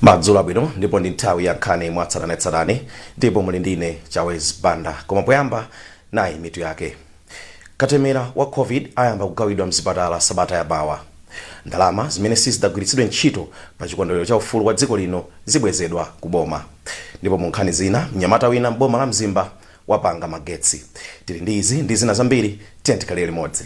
Madzulo abwino, ndipo ndi nthawi ya nkhani mwatsatanetsatane, ndipo muli ndine Chawez Banda. Koma poyamba, nayi mitu yake. Katemera wa COVID ayamba kugawidwa mzipatala sabata yamawa. Ndalama zimene sizidagwiritsidwe ntchito pa chikondwerero cha ufulu wa dziko lino zibwezedwa ku boma. Ndipo mu nkhani zina, mnyamata wina m'boma la Mzimba wapanga magetsi. Tili ndi izi ndi zina zambiri, tiye tikhalire limodzi.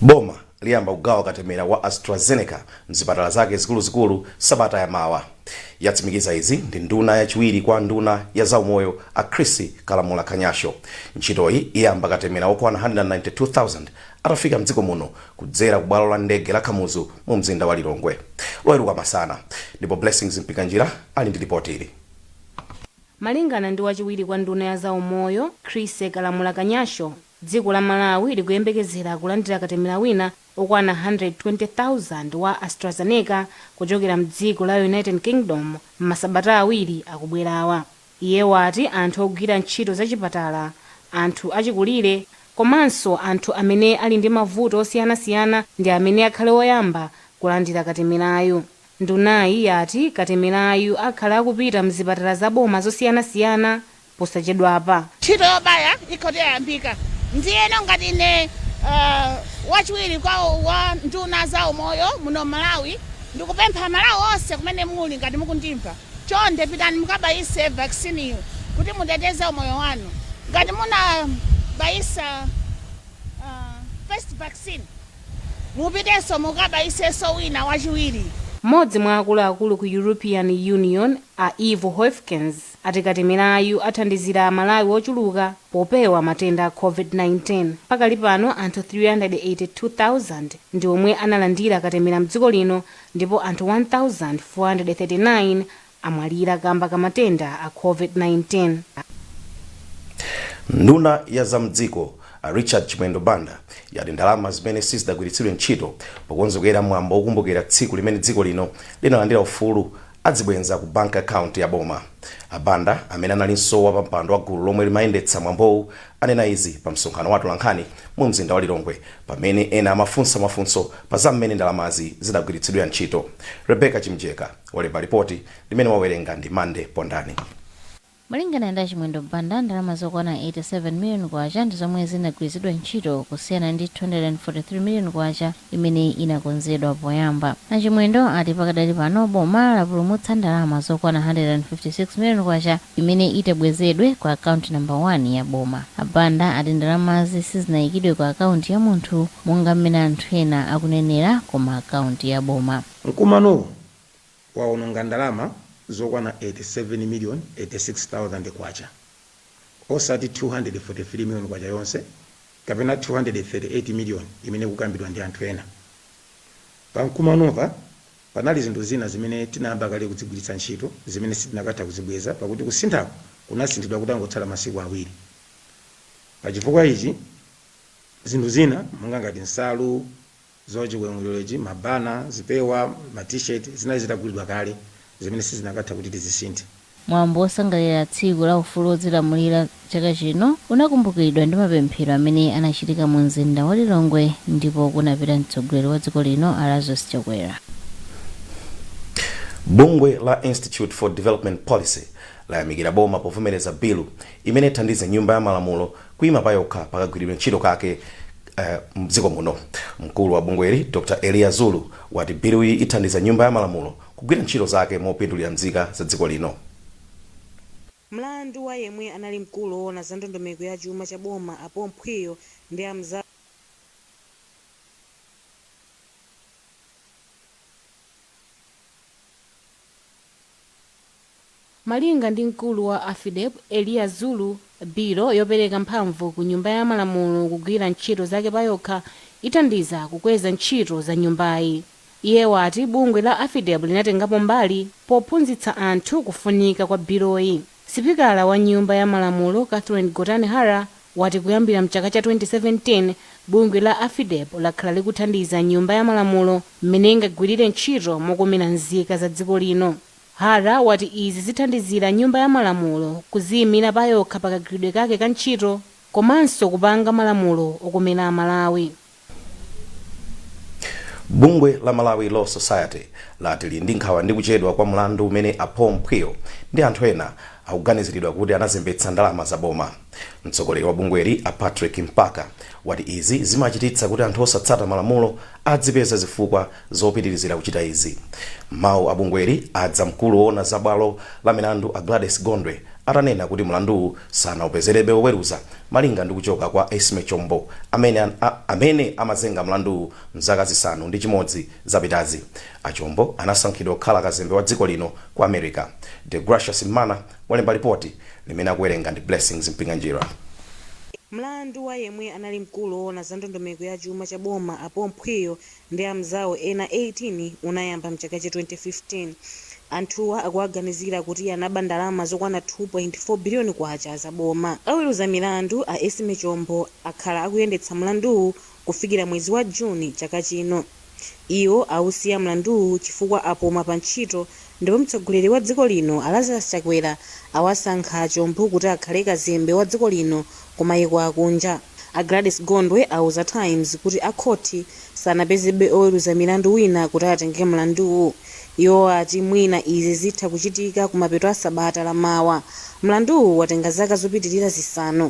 Boma liyamba kugawa katemera wa AstraZeneca mzipatala zake zikuluzikulu sabata ya mawa. Yatsimikiza izi ndi nduna yachiwiri kwa nduna ya zaumoyo, a Chris Kalamula Kanyasho. Ntchitoyi iyamba katemera wokwana 192,000 atafika mdziko muno kudzera ku bwalo la ndege la Kamuzu mu mzinda wa Lilongwe Loweruka masana. Ndipo Blessings Mpinganjira ali ndi lipoti ili. Malingana ndi wachiwiri kwa nduna ya zaumoyo, Chris Kalamula Kanyasho, dziko la Malawi likuyembekezera kulandira katemera wina okwana 120,000 wa AstraZeneca kuchokera mdziko la United Kingdom m'masabata 2 akubwerawa. Iye wati anthu ogwira ntchito zachipatala, anthu achikulire komanso anthu amene ali ndi mavuto osiyanasiyana ndi amene akhale oyamba kulandira katemerayu. Ndunayi yati katemerayu akhala akupita mzipatala za boma zosiyanasiyana posachedwapa. Ntchito yobaya ikhoza yayambika. Ndiyeno ngati ine wachiwiri kwa wa nduna za umoyo muno Malawi, ndikupempha Malawi onse kumene muli, ngati mukundimva, chonde pitani mukabayise vaccine kuti muteteze umoyo wanu. Ngati munabayisa first vaccine, mupitenso mukabayisenso wina wachiwiri. Mmodzi mwa akuluakulu ku European Union, a Ivo Hoefkens, ati katemerayu athandizira Amalawi ochuluka popewa matenda a COVID-19. Pakali pano anthu 382,000 ndi omwe analandira katemera mdziko lino, ndipo anthu 1,439 amwalira kamba ka matenda a COVID-19. Nduna ya zamdziko, a Richard Chimwendo Banda, yati ndalama zimene sizidagwiritsidwe ntchito pokonzekera mwambo wokumbukira tsiku limene dziko lino linalandira ufulu adzibwenza ku bank account ya boma. A Banda, amene analinso wapampando wa gulu lomwe limayendetsa mwambowu, anena izi pa msonkhano wa atolankhani mu mzinda wa Lilongwe pamene ena amafunsa mafunso pa za mmene ndalamazi zidagwiritsidwira ntchito. Rebecca Chimjeka walemba lipoti limene wawerenga ndi Mande Pondani. Malingana ndi a Chimwendo Banda, ndalama zokwana K87 million ndi zomwe zinagwiritsidwa ntchito kusiyana ndi K243 million imene inakonzedwa poyamba. A Chimwendo ati pakadali pano boma lapulumutsa ndalama zokwana K156 million imene itabwezedwe ku account number 1 ya boma. A Banda ati ndalamazi sizinayikidwe ku akaunti ya munthu monga mmene anthu ena akunenera, koma akaunti ya boma. Mkumanowu waononga ndalama zokwana K87 million 86,000, osati K243 million yonse kapena 238 million imene ikukambidwa ndi anthu ena. Pa mkumanopa panali zinthu zina zimene tinayamba kale kudzigwiritsa ntchito zimene sitinakatha kuzibweza pakuti kusinthako kunasinthidwa kutangotsala masiku 2. Pa chifukwa ichi, zinthu zina monga ngati nsalu zachikondwererochi, mabana, zipewa, ma t-shirt zinali zitagulidwa kale zimene sizinakatha kuti tizisinthe. Mwambo wosangalira tsiku la ufulu wodzilamulira chaka chino unakumbukiridwa ndi mapemphero amene anachitika mu mzinda wa Lilongwe ndipo kunapita mtsogoleri wa dziko lino, a Lazarus Chakwera. Bungwe la Institute for Development Policy layamikira boma povomereza bilu imene ithandize Nyumba ya Malamulo kuyima payokha pakagwiridwe ntchito kake mdziko muno. Mkulu wa bungweli, Dr Eliya Zulu, wati biluyi ithandiza Nyumba ya Malamulo kugwira ntchito zake mopindulira nzika za dziko lino. Mlandu wa yemwe anali mkulu owona za ndondomeko ya chuma cha boma, a Paul Mphwiyo, ndi amzawo Malinga ndi mkulu wa Afidep, Eliya Zulu, bilo yopereka mphamvu ku Nyumba ya Malamulo kugwira ntchito zake payokha ithandiza kukweza ntchito za nyumbayi. Iye wati bungwe la Afidep linatengapo mbali pophunzitsa anthu kufunika kwa biloyi. Sipikala wa Nyumba ya Malamulo, Catherine Gotani Hara, Wati kuyambira mchaka cha 2017 bungwe la AFIDEP lakhala likuthandiza Nyumba ya Malamulo mmene ingagwirire ntchito mokomera nzika za dziko lino. Hara wati izi zithandizira Nyumba ya Malamulo kuziyimira payokha pakagwiridwe kake ka ntchito komanso kupanga malamulo okomera Amalawi. Bungwe la Malawi Law Society lati lili ndi nkhawa ndi kuchedwa kwa mlandu umene a Paul Mphwiyo ndi anthu ena akuganiziridwa kuti anazembetsa ndalama za boma. Mtsogoleri wa bungweli, a Patrick Mpaka, wati izi zimachititsa kuti anthu osatsata malamulo adzipeza zifukwa zopitirizira kuchita izi. Mawu a bungweli adza mkulu woona za bwalo la milandu a Gladys Gondwe atanena kuti mlanduwu sanaupezerebe woweruza malinga ndi kuchoka kwa Esme Chombo amene amazenga mlanduwu mzaka 6 zapitazi. A Chombo anasankhidwa kukhala kazembe wa dziko lino ku America. Degracious Mmana walemba lipoti limene akuwerenga ndi Blessings Mpinganjira. Mlandu wa yemwe anali mkulu woona za ndondomeko ya chuma cha boma a Paul Mphwiyo ndi amzawo ena 18 unayamba mchaka cha 2015. Anthuwa akuwaganizira kuti anaba ndalama zokwana 2.4 biliyoni kwacha za boma. Oweruza milandu a Esme Chombo akhala akuyendetsa mlanduwu kufikira mwezi wa Juni chaka chino. Iwo ausiya mlanduwu chifukwa apuma pa ntchito ndipo mtsogoleri wa dziko lino a Lazarus Chakwera awasankha a Chombo kuti akhale kazembe wa dziko lino ku mayiko akunja. A Gladys Gondwe auza Times kuti a khothi sanapezebe oweruza milandu wina kuti atenge mlanduwu. Iwo ati mwina izi zitha kuchitika kumapeto a sabata la mawa. Mlanduwu watenga zaka zopitilira 5.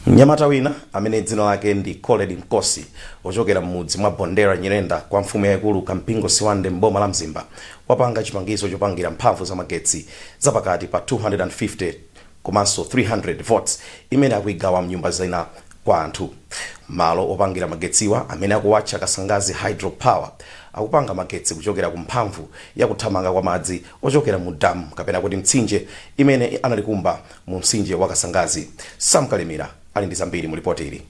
Mnyamata wina amene dzina lake ndi Coled Nkosi ochokera m'mudzi mwa Bondera Nyirenda kwa mfumu yaikulu Kampingo Siwande m'boma la Mzimba wapanga chipangizo chopangira mphamvu za magetsi zapakati pa 250 komanso 300 volts imene akuigawa mnyumba zina kwa anthu. Malo opangira magetsiwa amene akuwatcha Kasangazi Hydro Power akupanga magetsi kuchokera ku mphamvu ya kuthamanga kwa madzi ochokera mu damu kapena kuti mtsinje imene analikumba mu mtsinje wa Kasangazi. Sam Kalimira ali ndi zambiri mu lipoti ili.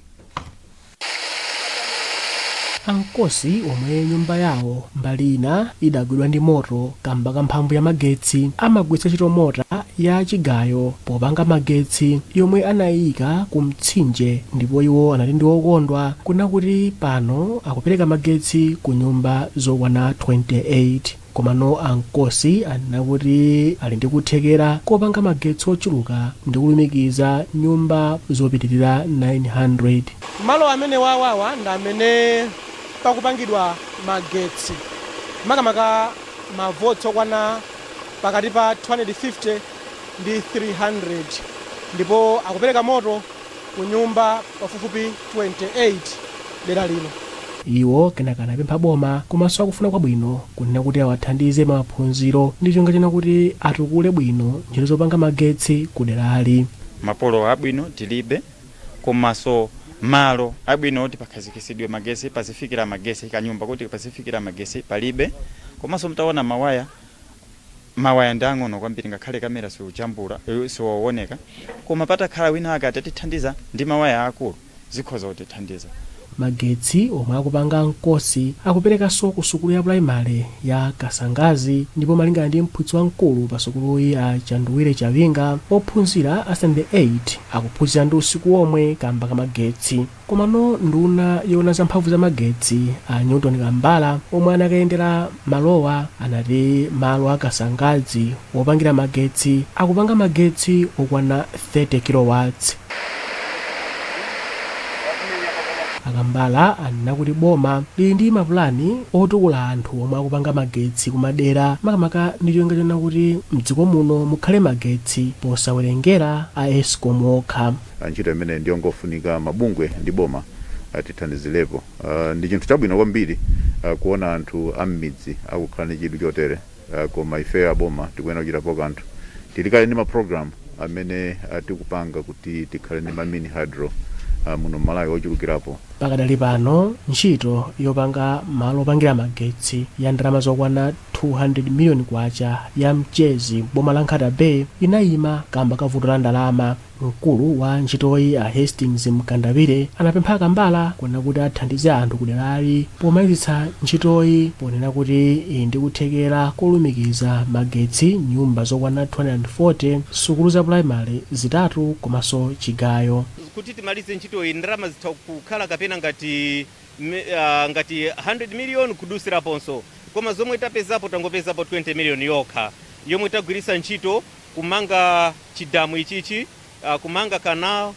A Nkosi omwe nyumba yawo mbali ina idagwidwa ndi moto kamba ka mphamvu ya magetsi amagwiritsa ntchito mota ya chigayo popanga magetsi yomwe anayiyika ku mtsinje ndipo iwo anati ndi okondwa kunena kuti pano akupereka magetsi ku nyumba zokwana 28. Komano a Nkosi anena kuti ali ndi kuthekera kopanga magetsi ochuluka ndi kulumikiza nyumba zopitilira 900. Malo amenewawawa ndi amene pakupangidwa magetsi makamaka ma volts okwana pakati pa 250 ndi 300 ndipo akupereka moto ku nyumba pafupifupi 28 dera lino. Iwo kenaka anapempha boma komanso akufuna kwabwino kunena kuti awathandize maphunziro ndi cholinga chonena kuti atukule bwino ntchito zopanga magetsi ku derali. Mapolo abwino tilibe komaso malo abwino oti pakhazikisidwe magesi pazifikira magesi kanyumba kuti pazifikira magesi palibe komaso mutaona mawaya mawaya ndi ang'ono kwambiri ngakhale kamera siujambula siwowoneka koma patakhala wina ake atatithandiza ndi mawaya aakulu zikhoza kutithandiza. Magetsi omwe akupanga a Nkosi akuperekanso ku sukulu ya pulayimale ya Kasangazi ndipo malingana ndi mphunzitsi wamkulu pa sukuluyi a Chanduwire Chawinga, ophunzira a standard 8 akuphunzira ndi usiku womwe kamba ka magetsi. Komano nduna yoona za mphamvu za magetsi a Newton Kambala omwe anakayendera malowa anati malo a Kasangadzi wopangira magetsi akupanga magetsi okwana 30 kilowatts. A Kambala anena kuti boma lili ndi mapulani otukula anthu omwe akupanga magetsi kumadera makamaka ndi cholinga chonena kuti mdziko muno mukhale magetsi posawerengera a Escom okha. Ntchito imeneyi ndiyongofunika mabungwe ndi boma tithandizirepo. Ndi chinthu chabwino kwambiri kuona anthu a m'midzi akukhala ndi chidwi chotere koma ifeyo aboma tikuyenera kuchitapo kanthu. Tili kale ndi ma program amene tikupanga kuti tikhale ndi ma mini hydro Muno Malawi ochulukirapo. Pakadali pano ntchito yopanga malo opangira magetsi ya ndalama zokwana 200 miliyoni kwacha ya Mchezi boma la Nkhata Bay inayima kamba ka vuto la ndalama. Mkulu wa ntchitoyi, a Hastings Mkandawire, anapempha Akambala kunena kuti athandize anthu kuderali pomalizitsa ntchitoyi, ponena kuti ili ndi kuthekera kolumikiza magetsi nyumba zokwana 240, sukulu za primary zitatu komanso chigayo. Kuti timalize ntchitoyi, ndalama zitha kukhala kapena ngati 100 million kudusiraponso, koma zomwe tapezapo, tangopezapo 20 million yokha yomwe tagwiritsa ntchito kumanga chidamu ichichi, kumanga canal,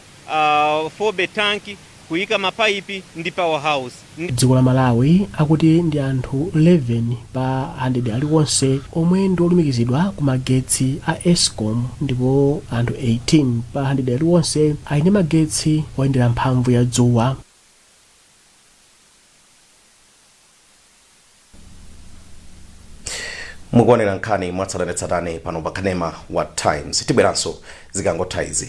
fobe tank, kuyika mapaipi ndi powerhouse. Dziko la Malawi akuti ndi anthu 11 pa 100 aliwonse omwe ndi olumikizidwa ku magetsi a Escom, ndipo anthu 18 pa 100 aliwonse ali ndi magetsi oyendera mphamvu ya dzuwa. Mukuonera nkhani mwatsatanetsatane pano pa kanema wa Times. Tibweranso zikangotha izi.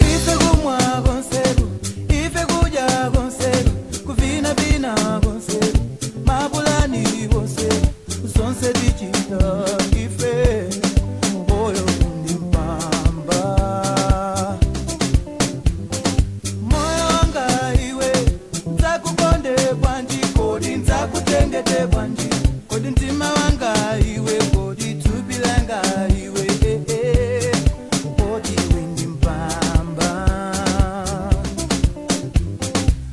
Ife kumwa konseku, ife kudya konseku, kuvina vina konseku, mapulani konseku, zonse tichita ife, moyo ndi mpamba. Moyo wanga iwe, nzakukonde bwanji, kodi nzakuchengete bwanji, kodi mtima wanga iwe, kodi thupi langa iwe, eh, eh, kodi iwe ndi mpamba.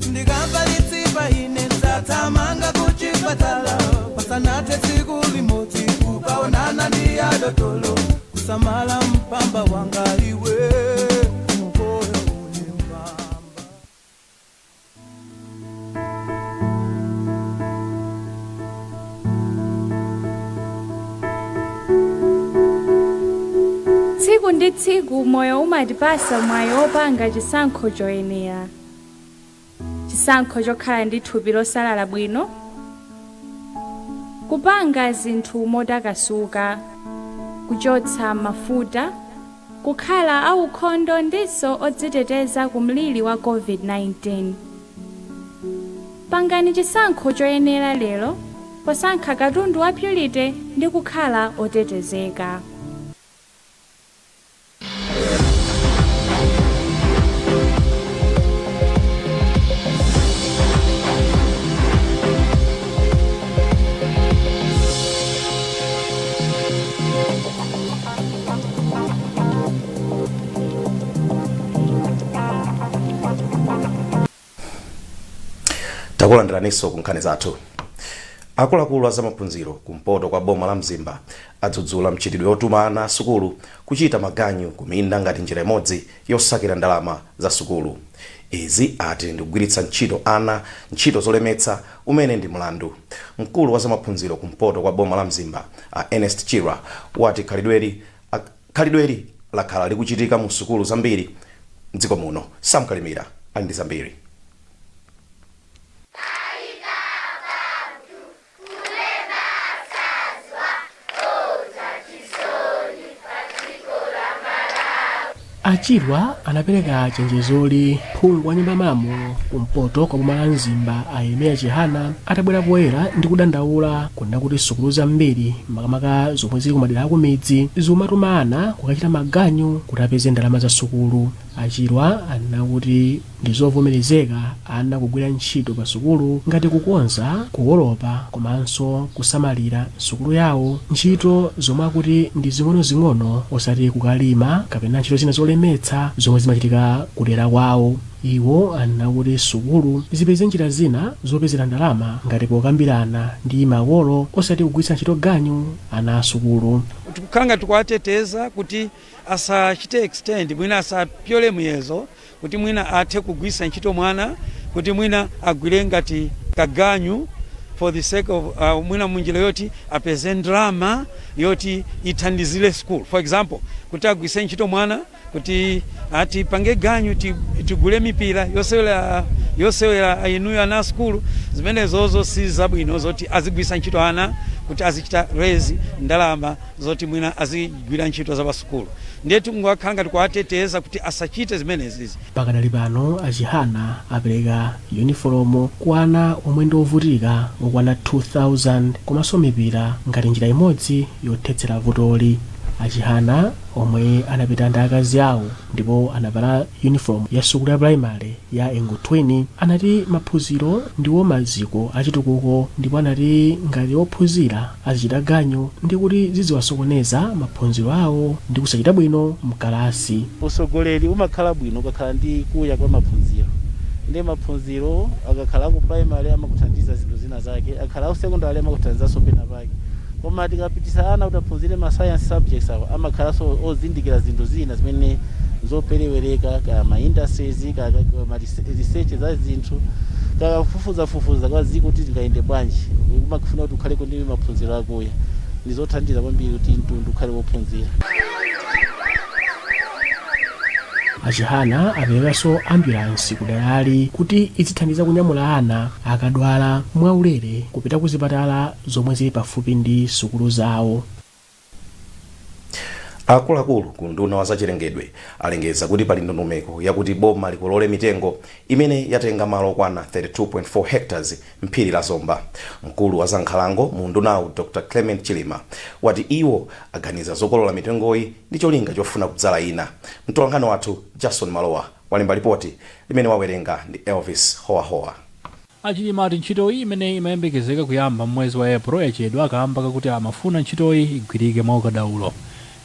Ndikamva litsipa ine ndzathamanga kuchipatala, pasanathe tsiku limodzi kukaonana ndi adotolo, kusamala mpamba wanga iwe, moyo uli mpamba. Tsiku ndi tsiku moyo umatipasa mwayi wopanga chisankho choyenera, chisankho chokhala ndi thupi losalala bwino, kupanga zinthu motakasuka, kuchotsa mafuta, kukhala aukhondo ndiso odziteteza ku mliri wa COVID-19. Pangani chisankho choyenera lero posankha katundu wa Purity ndi kukhala otetezeka. Takulandiraninso ku nkhani zathu. Akuluakulu a zamaphunziro kumpoto kwa boma la Mzimba adzudzula mchitidwe wotuma ana a sukulu kuchita maganyu kuminda ngati njira imodzi yosakira ndalama za sukulu. Izi ati ndikugwiritsa ntchito ana ntchito zolemetsa, umene ndi mlandu. Mkulu wa zamaphunziro kumpoto kwa boma la Mzimba, a Ernest Chirwa, wati khalidweli lakhala likuchitika mu sukulu zambiri mdziko muno. Sam Kalimira ali ndi zambiri. A Chirwa anapereka chenjezoli phungu wa nyumba ya malamulo kumpoto kwa boma la Mzimba, a Yeremiya Chihana, atabwera poyera ndi kudandaula kunena kuti sukulu zambiri, makamaka zomwe zili kumadera akumidzi, zikumatuma ana kukachita maganyu kuti apeze ndalama za sukulu. A Chirwa anena kuti ndi zovomerezeka ana kugwira ntchito pa sukulu ngati kukonza, kukolopa komanso kusamalira sukulu yawo, ntchito zomwe akuti ndi zing'onozing'ono osati kukalima kapena ntchito zina zolemetsa zomwe zimachitika kudera kwawo. Iwo anena kuti sukulu zipeze njira zina zopezera ndalama ngati pokambirana ndi makolo osati kugwiritsa ntchito ganyu ana a sukulu. Tikukhala ngati tikuwateteza kuti asachite extend, mwina asapyole muyezo, kuti mwina athe kugwiritsa ntchito mwana kuti mwina agwire ngati kaganyu for the sake of mwina munjira yoti apeze ndalama yoti ithandizire school. For example, kuti agwiritse ntchito mwana kuti ati pange ganyu, tigule mipira yosewera inuyo ana sukulu. Zimenezozo si zabwino zoti azigwiritsa ntchito ana kuti azichita raise ndalama zoti mwina azigwira ntchito za pasukulu. Ndiye tikungokhala ngati kuwateteza kuti asachite zimenezizi. Pakadali pano, a Chihana apereka yunifolomu kwa ana omwe ndi ovutika okwana 2000 komanso mipira ngati njira imodzi yothetsera vutoli. A Chihana, omwe anapita ndi akazi awo ndipo anavala yunifomu ya sukulu ya primary ya Enguthweni, anati maphunziro ndiwo maziko achitukuko, ndipo anati ngati ophunzira azichita ganyu ndi kuti ziziwasokoneza maphunziro awo ndi kusachita bwino mkalasi. Usogoleri umakhala bwino ukakhala ndi kuya kwa maphunziro. Ndi maphunziro akakhala ku primary amakuthandiza zinthu zina zake, akakhala ku secondary amakuthandizanso pena pake. Koma tikapitisa ana kuti aphunzire ma science subjects awo, amakhalanso ozindikira zinthu zina zimene zoperewereka, kaya ma industries, kaya ma research za zinthu, kaya kufufuzafufuza kwa dziko kuti tingayende bwanji, umakufuna kuti ukhaleko ndi maphunziro akuya. Ndi zothandiza kwambiri kuti mtundu ukhale wophunzira. A Chihana aperekanso ambulansi ku derali kuti izithandiza kunyamula ana akadwala mwaulere kupita ku zipatala zomwe zili pafupi ndi sukulu zawo. Akuluakulu ku unduna wa zachilengedwe alengeza kuti pali ndondomeko yakuti boma likolole mitengo imene yatenga malo okwana 32.4 hectares m'phiri la Zomba. Mkulu wa za nkhalango mu undunawu, Dr Clement Chilima, wati iwo aganiza zokolola mitengoyi ndi cholinga chofuna kudzala ina. Mtolankhani wathu Jason Malowa walemba lipoti limene wawerenga ndi Elvis Howahowa. A Chilima ati ntchitoyi, imene imayembekezeka kuyamba m'mwezi wa April, yachedwa kamba kakuti amafuna ntchitoyi igwirike mwaukadaulo.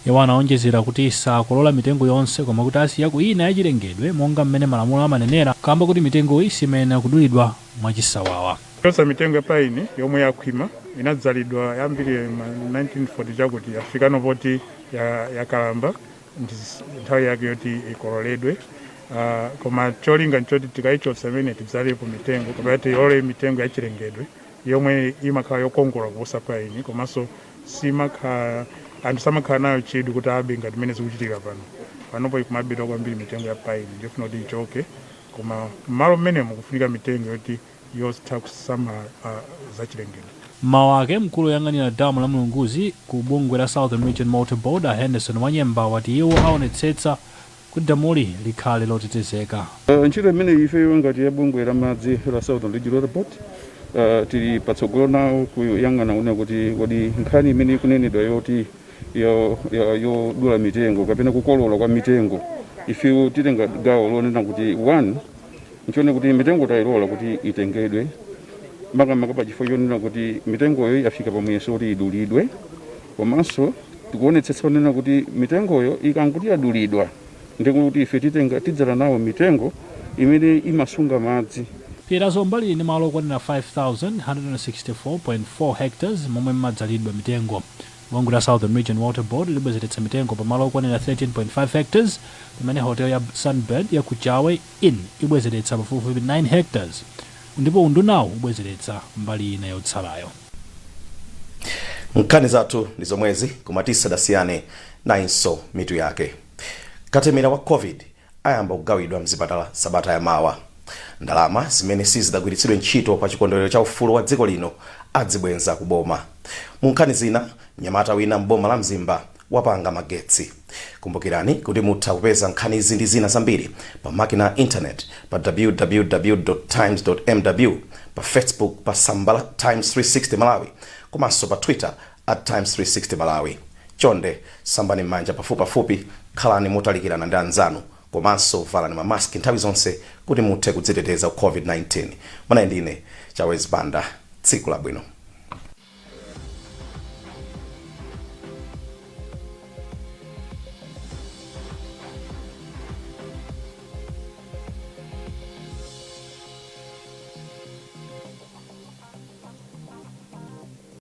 Iwo anaonjezera kuti sakolola mitengo yonse koma kuti asiyako ina yachilengedwe monga mmene malamulo amanenera kamba kuti mitengoyi simayenera kudulidwa mwachisawawa. Kuchotsa mitengo ya paini yomwe yakhwima, inadzalidwa yambiri ma 1940 chakuti, yafikano poti yakalamba, ndi nthawi yake yoti ikololedwe. Koma cholinga nchoti tikayichotsa imene, tidzalepo mitengo kapena tilole mitengo yachilengedwe yomwe imakhala yokongola kuposa paini, komanso simakhala, anthu samakhala nayo chidwi kuti abe ngati mmene zikuchitika pano. Panopo ikumabedwa kwambiri mitengo ya paini, ndiyofuna kuti ichoke, koma m'malo mmenemo kufunika mitengo yoti yotha kusamala zachilengedwe. M'mawu ake, mkulu woyang'anira damu la Mulunguzi ku bungwe la Southern Region Water Board, a Henderson Wanyemba, wati iwo aonetsetsa kuti damuli likhale lotetezeka. Ntchito imene ifeyo ngati ya bungwe la madzi la Southern Region Water Board tili patsogolo nawo kuyang'ana kuona kuti kodi nkhani imene ikunenedwa yoti yodula mitengo kapena kukolola kwa mitengo, ifeyo titenga gawo lonena kuti one, nchione kuti mitengo tayilola kuti itengedwe makamaka pachifukwa chonena kuti mitengoyo yafika pamuyeso kuti idulidwe, komanso tikuonetsetsa kunena kuti mitengoyo ikanguti yadulidwa, ndikuti ife titenga tidzala nawo mitengo imene imasunga madzi. Phiri la Zomba lili ndi malo okwanira 5,164.4 hectares momwe mmadzalidwa mitengo. Bungwe la Southern Region Water Board libwezeretsa mitengo pa malo okwanira 13.5 hectares, pamene hotel ya Sunbird ya ku Chawe Inn ibwezeretsa pafupifupi 9 hectares ndipo undunawu ubwezeretsa mbali ina yotsalayo. Nkhani zathu ndi zomwezi, koma tisadasiyane, nayinso mitu yake. Katemera wa COVID ayamba kugawidwa mzipatala sabata yamawa. Ndalama zimene sizidagwiritsidwe ntchito pa chikondwerero cha ufulu wa dziko lino adzibwenza ku boma. Mu nkhani zina, mnyamata wina m'boma la Mzimba wapanga magetsi. Kumbukirani kuti mutha kupeza nkhanizi ndi zina zambiri pa makina a internet pa www times mw, pa Facebook pa tsamba la Times 360 Malawi, komanso pa Twitter @Times360 Malawi. Chonde sambani m'manja pafupipafupi, khalani motalikirana ndi anzanu, komanso valani mamaski nthawi zonse kuti muthe kudziteteza ku COVID-19. Munali ndine Chawezi Banda. Tsiku labwino.